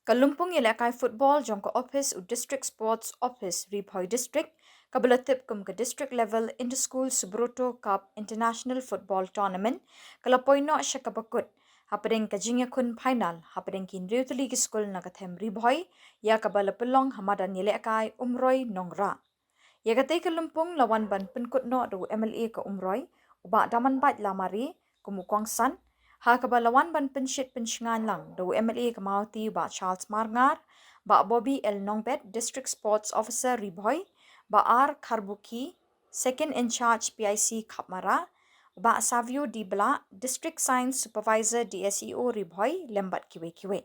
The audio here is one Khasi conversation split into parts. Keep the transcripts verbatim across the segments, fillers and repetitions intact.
Ka lympung ïalehkai football jong ka office u District Sports Office Ri Bhoi District, kaba la tip kum ka District Level Inter-School Subroto Cup International Football Tournament, ka la poi noh sha kaba kut hapdeng ka jingïakhun final hapdeng ki hynriew tylli ki skul na ka them Ri Bhoi, ïa kaba la pynlong ha madan ïalehkai Umroi Nongrah. Ïa katei ka lympung la wan ban pynkut noh da u M L A ka Umroi, u Bah Damanbait Lamare, kum u kongsan, ha kaba la wan ban pynshit pynshngaiñ lang da u M L A ka Mawhati, u Bah Charles Marngar, Bah Bobby L Nongbet, District Sports Officer Ri Bhoi, Bah R Kharbukhi, Second in Charge P I C Khapmara, u Bah Savio D Blah, District Science Supervisor D S E O Ri Bhoi, lem bad kiwei kiwei.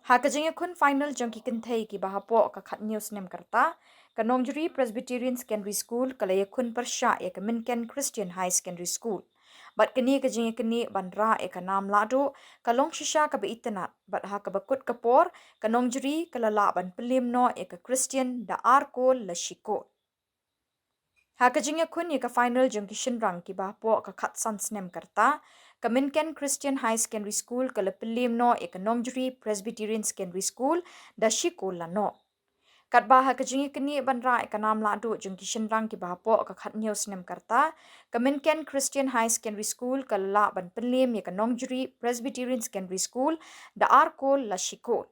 Ha ka jingïakhun final jong ki kynthei kiba hapoh ka khathynñiew snem ka rta, ka Nongjri Presbyterian Secondary School ka la ïakhun pyrshah ïa ka Mynken Christian High Secondary School. Bad kane ka jingïaknieh ban rah ïa ka nam lahduh ka long shisha kaba itynnad, bad ha kaba kut ka por, ka Nongjri ka la lah ban pynliem noh ïa ka Christian da ar kol la shi kol. Ha ka jingïakhun ïa ka final jong ki shynrang kiba hapoh ka khatsan snem ka rta, ka Mynken Christian High Secondary School ka la pynliem noh ïa ka Nongjri Presbyterian Secondary School da shi kol la noh. Katba ha ka jingïaknieh ban rah ïa ka nam lahduh jong ki shynrang kiba hapoh ka khathynñiew snem ka rta, ka Mynken Christian High Secondary School ka la lah ban pynliem ïa ka Nongjri Presbyterian Secondary School da ar kol la shi kol.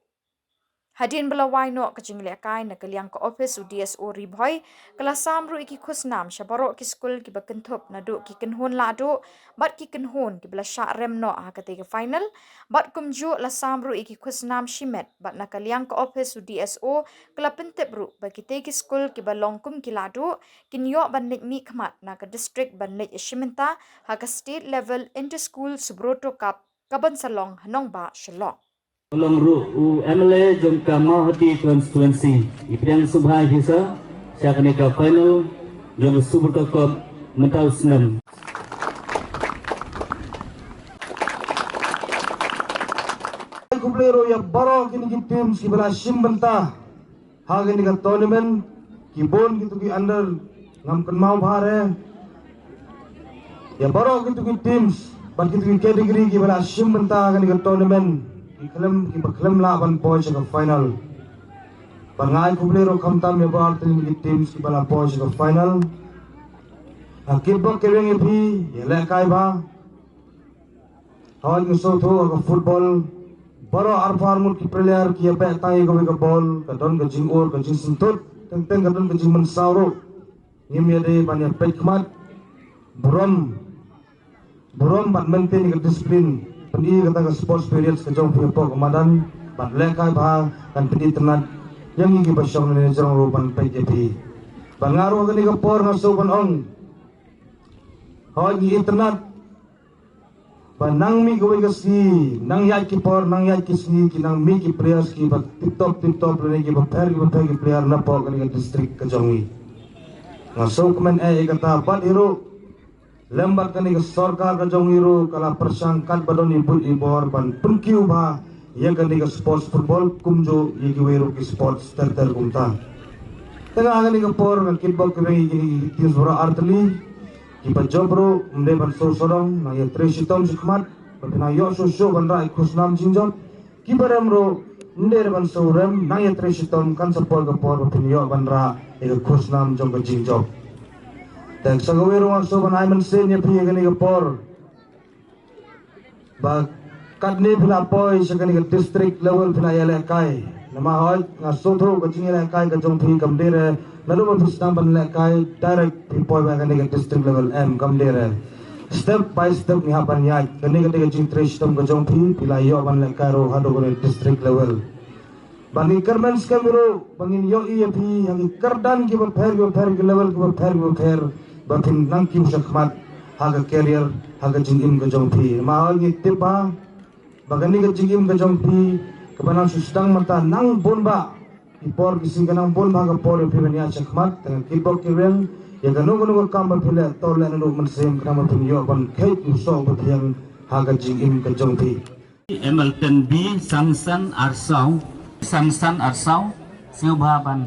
Hadien ba la wai noh ka jinglehkai na ka liang ka office u D S O Ri Bhoi, ka la sam ruh ïa ki khusnam sha baroh ki skul kiba kynthup naduh ki kynhun lahduh bad ki kynhun kiba la shah rem noh ha katei ka final, bad kumjuh la sam ruh ïa ki khusnam shimet, bad na ka liang ka office u D S O ka la pyntip ruh ba kitei ki skul kiba long kum ki lahduh kin ïoh ban leit mihkhmat na ka district ban leit ïashim bynta ha ka State Level Inter-School Subroto Cup kaban sa long ha nongbah Shillong. Ka long ruh u M L A jong ka Mawhati constituency. I pdiang sngewbha ïa phi sa sha kane ka final jong ka Subroto Cup mynta u snem. Khublei ruh ïa baroh kine ki teams kiba la shim bynta ha kane ka tournament, ki bun kito ki under, ngam kynmaw bha re. Ïa baroh kito ki teams bad kito ki category kiba la shim bynta ha kane ka tournament, ki khlem, kiba khlem lah ban poi sha ka final. Bad nga ai khublei ruh khamtam ïa baroh kito ki teams kiba la poi sha ka final. Nga kitbok kitrwiang ïa phi, ïalehkai bha. Hooid, nga sngewthuh ha ka football baroh arphew ar ngut ki player ki ïa beh tang ïa kawei ka ball, ka don ka jingur, ka jingsyntud, teng teng ka don ka jingmynsaw ruh. Ngim ïadei ban ïa peit khmat. Burom, burom bad maintain ïa ka discipline. Pyni kata ka sports spirit ka jong phi hapoh ka madan, bad lehkai bha, kan pyni tynnad ïa ngi kiba shong lane jrong ruh ban peit ïa phi. Bad nga ruh ha kane ka por nga sngewbha ban ong, hooid, ngi itynnad ba nang mih kawei ka sngi, nang ïaid ki por, nang ïaid ki sngi, ki nang mih ki players kiba tip top, tip top, lane kiba pher, kiba pher ki player napoh kane ka district ka jong ngi. Nga sngewkmen eh ïa kata, bad hi ruh lem bad kane ka sorkar ka jong ngi ruh ka la pyrshang katba don i buit i bor ban pynkiew bha ïa kane ka sports football kumjuh ïa kiwei ruh ki sports ter ter kumta. Te nga ha kane ka por nga kitbok kitrwiang ïa kine ki teams baroh artylli, kiba jop ruh ym dei ban sngewsarong shuh, nang ïatrei shitom shakhmat ba phin nang ïoh shuh shuh ban rah ïa ka khusnam jingjop. Kiba rem ruh ym dei ban sngewrem, nang ïatrei shitom, kan sa poi ka por ba phin ïoh ban rah ïa ka khusnam jong ka jingjop. Te sa kawei ruh nga sngewbha ban ai mynsiem ïa phi ha kane ka por ba katne phi la poi sha kane ka district level phi la ïalehkai. Namar hooid nga sngewthuh ka jingïalehkai ka jong phi kam dei re naduh ba phi sdang ban lehkai direct phi poi ba kane ka district level, em, kam dei re. Step by step ngi hap ban ïaid. Kane ka dei ka jingtrei shitom ka jong phi, phi la ïoh ban lehkai ruh haduh kane district level. Ba ngi kyrmen skhem ruh ba ngin ïohi ïa phi ha ki kyrdan kiba pher kiba pher, ki level kiba pher kiba pher, ba phin nang kiew shakhmat ha ka career, ha ka jingim ka jong phi. Namar hooid ngi tip ba ba kane ka jingim ka jong phi kaba nang shu sdang mynta, nang bun bha ki por ki sngi, ka nang bun bha ka por ïa phi ban ïaid shakhmat. Te nga kitbok kitrwiang ïa kano kano ka kam ba phi leh, to leh naduh mynsiem khnang ba phin ïoh ban kheit u soh ba thiang ha ka jingim ka jong phi. M L ten B, Samson Arsau. Samson Arsau, sngewbha ban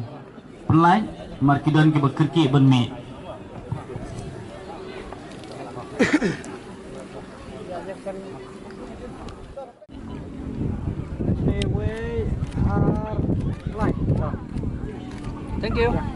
pynlait, namar ki don kiba kyrkieh ban mih. Thank you.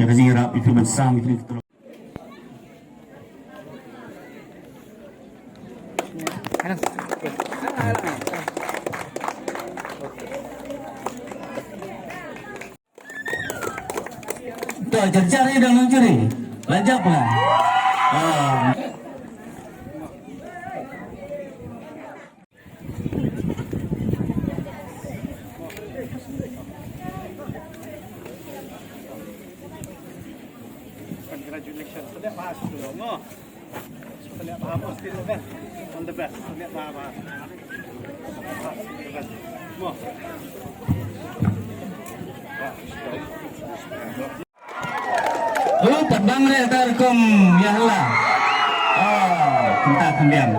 Ïa ka jingïarap ïa ki ban sam ïa ki. To, jar jar ïa dang nang juri. Lajap lah. Ah. Congratulations. Sedap bahas tu, no? Sedap bahas, still the best. On the best. Sedap bahas. Mo. Lu pat bang re tar kum ya la. Oh, kumta kumbiang.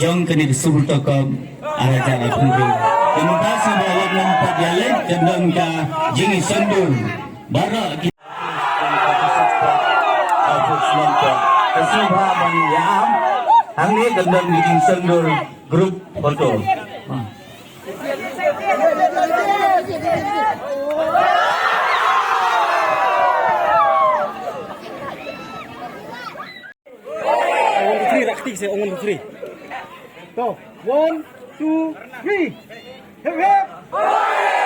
Jong kane ka Super Tokop ara jala pungku. Kempa saba lak nampak ya lek kendang ka jing sendur. Bara ki Ka sngewbha ban ïa am hangne ka don ka jingsyndur group photo. One, two, three, rak tik se, one, two, three. Go. One, two, three. Hip, hip.